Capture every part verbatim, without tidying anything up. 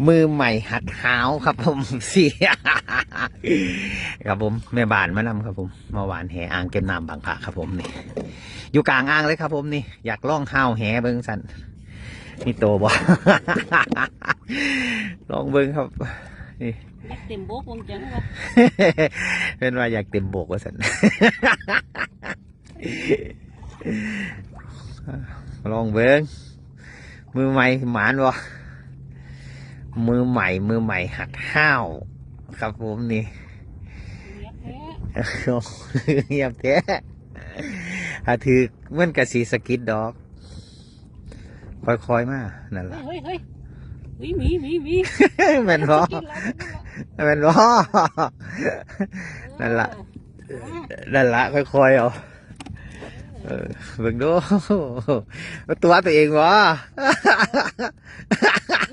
มือใหม่หัดหาวครับผม เสีย ครับผม แม่บ้านมานำครับผม มาหว่านแหอ่างเก็บน้ำบางพระครับผมนี่ อยู่กลางอ่างเลยครับผมนี่ อยากลองหาวแหเบิ่งสั่น มีโตบ่ ลองเบิ่งครับ นี่ อยากเต็มบกวงจังวะ เป็นว่าอยากเต็มบกว่าสั่น ลองเบิ่ง มือใหม่หมานบ่ มือใหม่ มือใหม่หัดหาว ครับผมนี่ เงียบแท้ เงียบแท้ ถ้าถืกมันกะสิสะกิดดอก ค่อยๆมา นั่นล่ะ เฮ้ย เฮ้ย เฮ้ย มี มี มี แม่นบ่ กินแล้ว กินแล้ว แม่นบ่ นั่นล่ะ เออ นั่นล่ะ ค่อยๆเอา เออ เบิ่งดู ตัวตัวเองบ่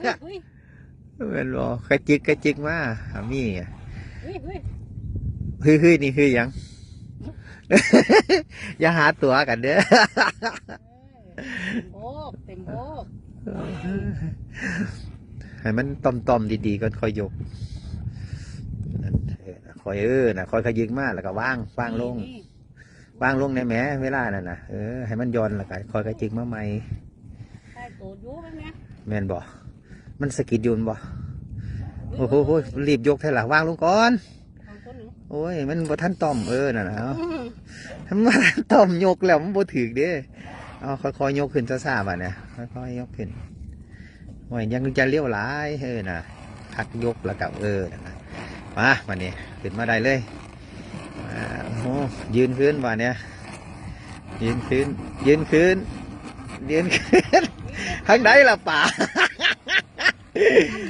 เฮ้ย เฮ้ย แม่นบ่ กระจิกกระจิกมา หามีอะ เฮ้ย เฮ้ย เฮ้ย เฮ้ย นี่เฮ้ยหยัง อย่าหาตัวกันเด้อ เต็มโบก เต็มโบก ให้มันต่อมๆดีๆก่อนค่อยยก นั่น เออ ค่อย เออ นะ ค่อยขยิกมา แล้วก็วาง วางลง นี่ วางลงในแหม เวลานั่นน่ะ เออ ให้มันหย่อน แล้วก็ค่อยขยิกมาใหม่ ใต้โตดอยู่แม่นไหม แม่นบ่ มันสะกิดอยู่แม่นบ่ โอ้โห รีบยกแท้ล่ะ วางลงก่อน เอาต้นหนึ่ง โอ้ย มันบ่ทันต่อม เออ นั่นน่ะ เอา อืม มันบ่ทันต่อม ยกแล้วมันบ่ถืกเด้ เอา ค่อยๆยกขึ้นช้าๆ บาดเนี่ย ค่อยๆยกขึ้น โอ้ย ยังจะเลี้ยวหลาย เออ น่ะ พักยกแล้วก็ เออ นั่นน่ะ มา บาดนี้ ขึ้นมาได้เลย อ่า โอ้โห ยืนขึ้น บาดเนี่ย ยืนขึ้น ยืนขึ้น ยืนขึ้น ทางใดล่ะป่า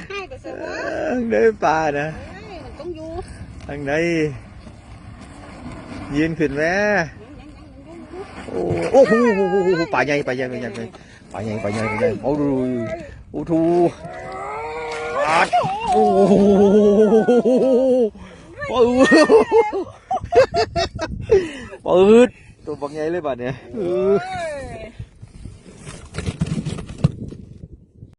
ให้ก็เสียว่า เออ ทางใดป่านะ เอ้ย มันต้องอยู่ ทางใด ยืนขึ้นแม่ ยัง ยัง ยัง ยัง ยัง โอ้ โอ้โห ป่าใหญ่ ป่าใหญ่ ป่าใหญ่ ป่าใหญ่ ป่าใหญ่ ป่าใหญ่ โอ้ดู โอ้ดู ปาด โอ้โห ปาด ปาด ตัวบักใหญ่เลยบาดเนี่ย เออ